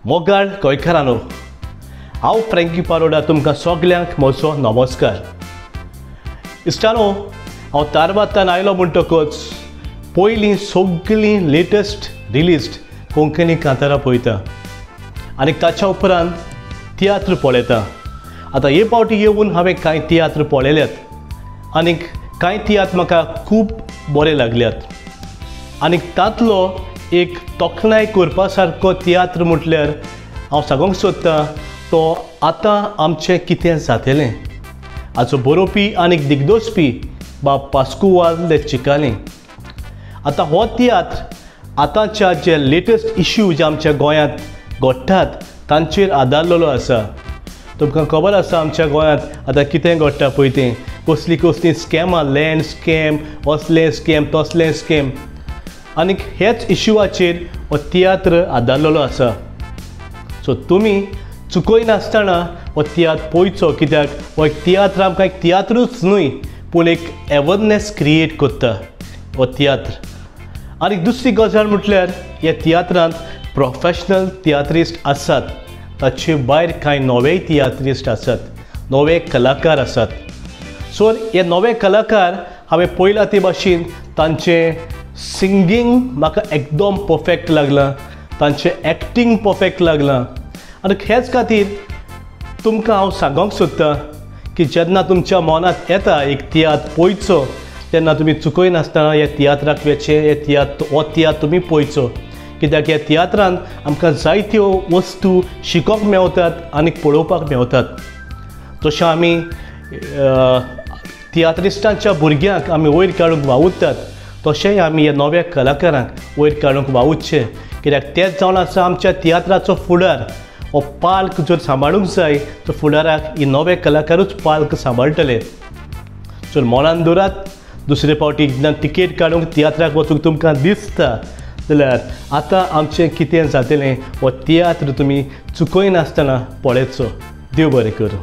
मोगाळ गोंयकारांनो, हांव फ्रँकी पारोडा तुमकां सगल्यांक म्हजो नमस्कार. इश्टानो, हांव तारवातान आयलो म्हणटकच पयलीं सगळीं लेटस्ट रिलीज्ड कोंकणी कांतारां पळयता आनी ताच्या उपरांत तियात्र पळयता. आतां हे फावटी येवन हांवें कांय तियात्र पळयल्यात आनी कांय तियात्र म्हाका खूब बरे लागल्यात. आनी तांतलो एक तोखणाय करपा सारको तियात्र म्हटल्यार हांव सांगूंक सोदतां तो आतां आमचें कितें जातलें हाचो बरोवपी आनी दिग्दोसपी बाब पास्कुवाल दे चिकाली. आतां हो तियात्र आतांच्या जे लेटस्ट इश्यू जे आमच्या गोंयांत घडटात तांचेर आदारलेलो आसा. तुमकां खबर आसा आमच्या गोंयांत आतां कितें घडटा पळय तें, कसलीं कसलीं स्कॅमां, लँड स्कॅम, असलें स्कॅम तसलें स्कॅम, आनी हेच इश्यूआचेर हो तियात्र आदारलेलो आसा. सो तुमी चुकयनासतना हो तियात्र पळोवचो, कित्याक हो एक तियात्र आमकां एक तियात्रूच न्हय पूण एक एवरनेस क्रिएट करता हो तियात्र. आनी दुसरी गजाल म्हटल्यार ह्या तियात्रांत प्रोफेशनल तियात्रिस्ट आसात, ताचे भायर कांय नवेय तियात्रिस्ट आसात, नवे कलाकार आसात. सो हे नवे कलाकार हांवें पळयला ते भाशेन तांचें सिंगींग म्हाका एकदम परफेक्ट लागलां, तांचें एक्टींग परफेक्ट लागलां. आनी हेच खातीर तुमकां हांव सांगूंक सोदतां की जेन्ना तुमच्या मनांत येता एक तियात्र पळोवचो तेन्ना तुमी चुकयनासतना ह्या तियात्राक वचचें, हे तियात्र हो तियात्र तुमी पळोवचो, कित्याक ह्या तियात्रान आमकां जायत्यो वस्तू शिकोवंक मेवतात आनी पळोवपाक मेवतात. तशें आमी तियात्रिस्टांच्या भुरग्यांक आमी वयर काडूंक वावुरतात तशेंय आमी ह्या नव्या कलाकारांक वयर काडूंक वावुरचें, कित्याक तेच जावन आसा आमच्या तियात्राचो फुडार. हो पाल्क जर सांबाळूंक जाय तर फुडाराक ही नवे कलाकारूच पाल्क सांबाळटले. सो मनान दवरात, दुसरे फावटी एकदां तिकेट काडूंक तियात्राक वचूंक तुमकां दिसता जाल्यार आतां आमचें कितें जातलें हो तियात्र तुमी चुकयनासतना पळयचो. देव बरें करूं.